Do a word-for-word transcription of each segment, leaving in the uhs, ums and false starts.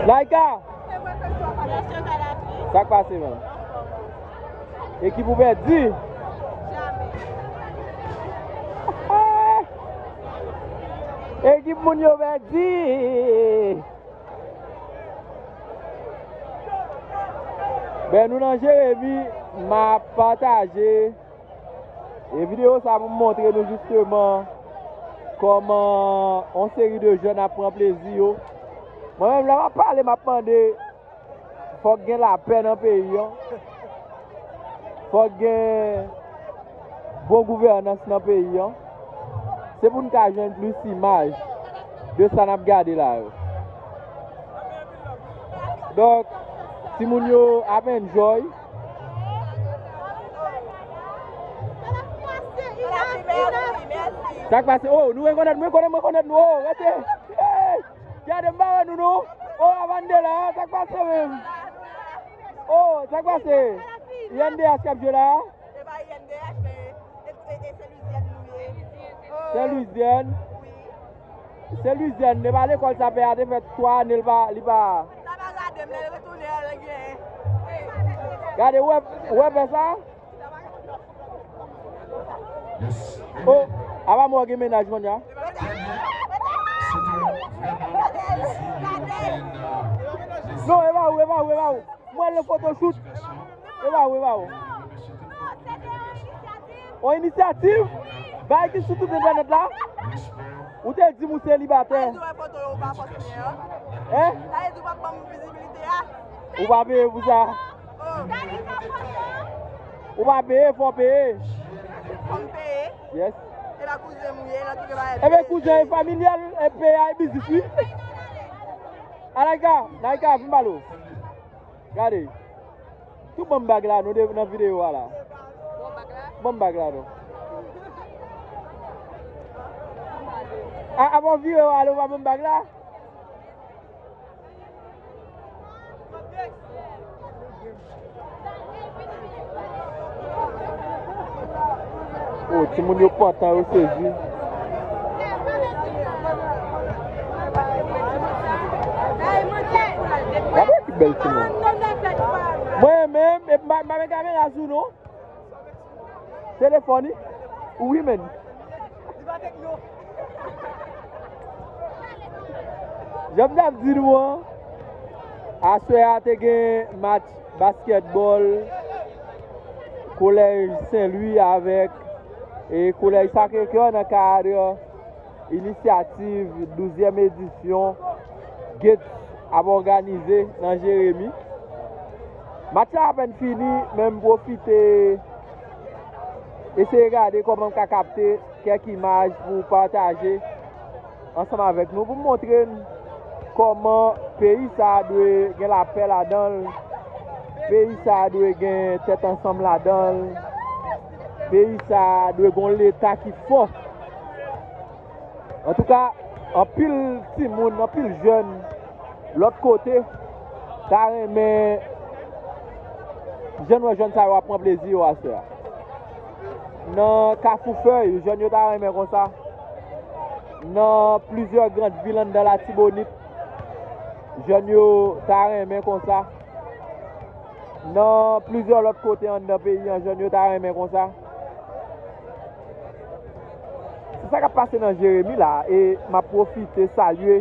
Laika! Sa k pase, menm? Ekip ou pèdi? Ekip moun yo pèdi! Ben, nou nan Jeremi, m ap pataje e videyo sa pou m montre nou jisteman kòman yon seri de jèn ap pran plezi yo. Mwen menm, lè m ap pale, m ap mande, fòk gen lapè nan peyi an. Fòk gen bon gouvènans nan peyi an. Se pou n ka jwenn plis imaj de sa n ap gade la yo. Donk, timoun yo ap enjoy. Sa k pase? Oh, nou rekonèt, mwen konnen, mwen konnen nou. Oh, rete. Hey! Gade, m pa wè nou, non. Oh, Avandela, sa k pase menm? Oh, sa k pase? I N D H k ap jwe la? E pa I N D H, men e, e, e Sen Lwizyèn nou ye. Oh. Sen Lwizyèn? Wi. Sen Lwizyèn, e pa lekòl sa pè a te fè twa ane, li pa, li pa. Sa pa gade m, lè l retounen, l gen. Gade, ou wè, ou wè pè sa? Oh, apa mwen gen mennaj mwen ya? Non, e pa ou, e pa ou, e pa ou. Mwen le photoshoot. E pa ou, e pa ou. On inisyativ? Bagay ki sou tout entènèt la? Ou te di m ou selibatè. Hein? Ou pa peye pou sa. Ou pa peye, fò peye. Fò m peye. Yes. E pa kouzen m ye, nan tout bagay. Ebe, kouzen e familyal, e peye a e biznis, wi. A Naika, Naika, vin pale w. Gade. Tou ban m bag la, nou de, nan videyo a la. Ban m bag la, non. A, avan w vire w ale, w pa ban m bag la? Oh, timoun yo pantan, yo sezi. Gade ki bèl timoun. Mwen menm, e m pa, m pa met kamera sou non. Telefòn, wi. Wi, men. Jan m t ap di nou an, aswè a te gen match baskètbòl Kolèj Sen Lwi avèk, e, Kolèj Sacré-Cœur nan kad inisyativ douzyèm edisyon Gates ap òganize nan Jeremi. Match la apèn fini, men m pwofite eseye gade kòman m ka kapte kèk imaj pou pataje ansanm avèk nou, pou m montre n kòman peyi sa a dwe gen lapè ladan l, peyi sa a dwe gen tèt ansanm ladan l, peyi sa a dwe gen yon Leta ki fò. Antouka, anpil timoun, anpil jèn lòt kote ta renmen, jan n wè jèn sa yo ap pran plezi yo aswè a. Nan Kafou Fèy, jèn yo ta renmen konsa. Nan plizyè grann vil anndan Latibonit, jèn yo ta renmen konsa. Nan plizyè lòt kote anndan peyi an, jèn yo ta renmen konsa. Se sa k ap pase nan Jeremi la, e m ap pwofite salye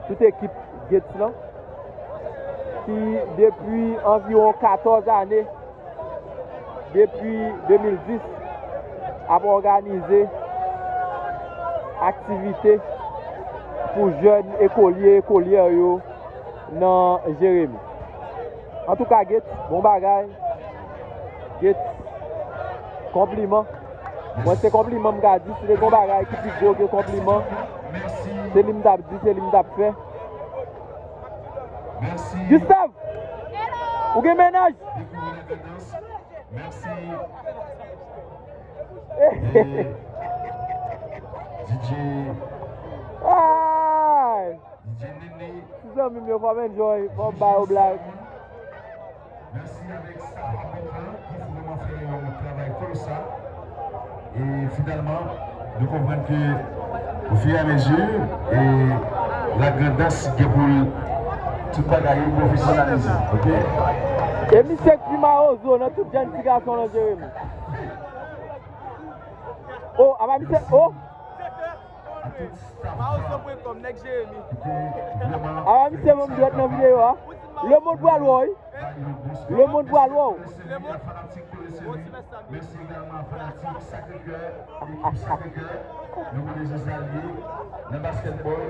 tout ekip Gates lan, ki depi anviwon katòz ane, depi de mil dis, ap òganize aktivite pou jèn ekolye, ekolyè yo nan Jeremi. Antouka, Gates, bon bagay. Gates, konpliman. Mwen, se konpliman m ka di. Si te gon bagay ki pi gwo ke konpliman, se li m t ap di, se li m t ap fè. Gustave, ou gen mennaj? Ay! Ti zanmi m yo, fò m enjoy, fò m ba yo blag. Mèsi avèk staff Abòk lan ki vrèman fè yon travay kolosal. E finalman, nou konprann ke ofiramizi, e lagrandans gen pou l tout bagay yo pwofesyonalize, oke? E misye k pi mawozo nan tout jèn ti gason nan Jeremi. O, apa misye, o! Mawozo pwen kòm, nèg Jeremi. Apa misye menm dwèt nan videyo a. Lemonn pral wè w, wi. Lemonn pral wè w. Mèsi egalman a fanatik Sacré-Cœur, ekip Sacré-Cœur. Nou konnen se sa l ye nan baskètbòl.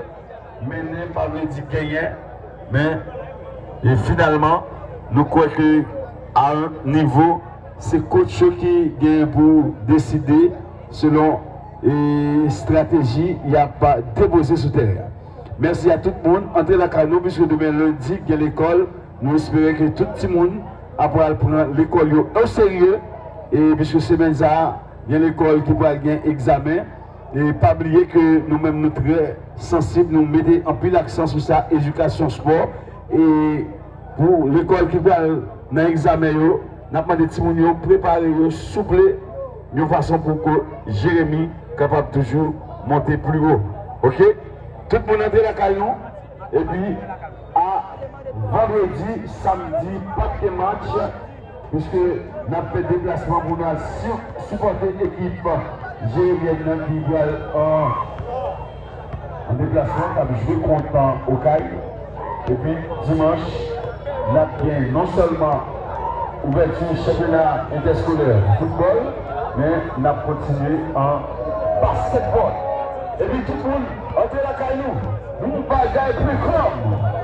Mennen pa vle di genyen, men e finalman, nou kwè ke a yon nivo, se coach yo ki genyen pou deside selon e estrateji y ap depoze sou teren an. Mèsi a tout moun. Antre lakay nou, piske demen lendi, gen lekòl. Nou espere ke tout timoun ap pral pran lekòl yo o serye. E piske semèn sa a, gen lekòl ki pral gen egzamen. E pa bliye ke nou menm, nou trè sansib, nou mete anpil aksan sou sa, edikasyon, spò. E pou lekòl ki pral nan egzamen yo, n ap mande timoun yo prepare yo souple, yon fason pou ke Jeremi kapab toujou monte pli wo. Oke? Tout moun antre lakay nou. Epi, a vandredi, samdi, p ap gen match, piske n ap fè deplasman pou n al si-, sipòte ekip jeremyèn nan ki pral an, an deplasman, k ap jwe kont Okay. Epi, dimanch, n ap gen non sèlman ouvèti chanpyona entèskolè foutbòl, men n ap kontinye an baskètbòl. Epi, tout moun, antre lakay nou. Yon bagay pi granm.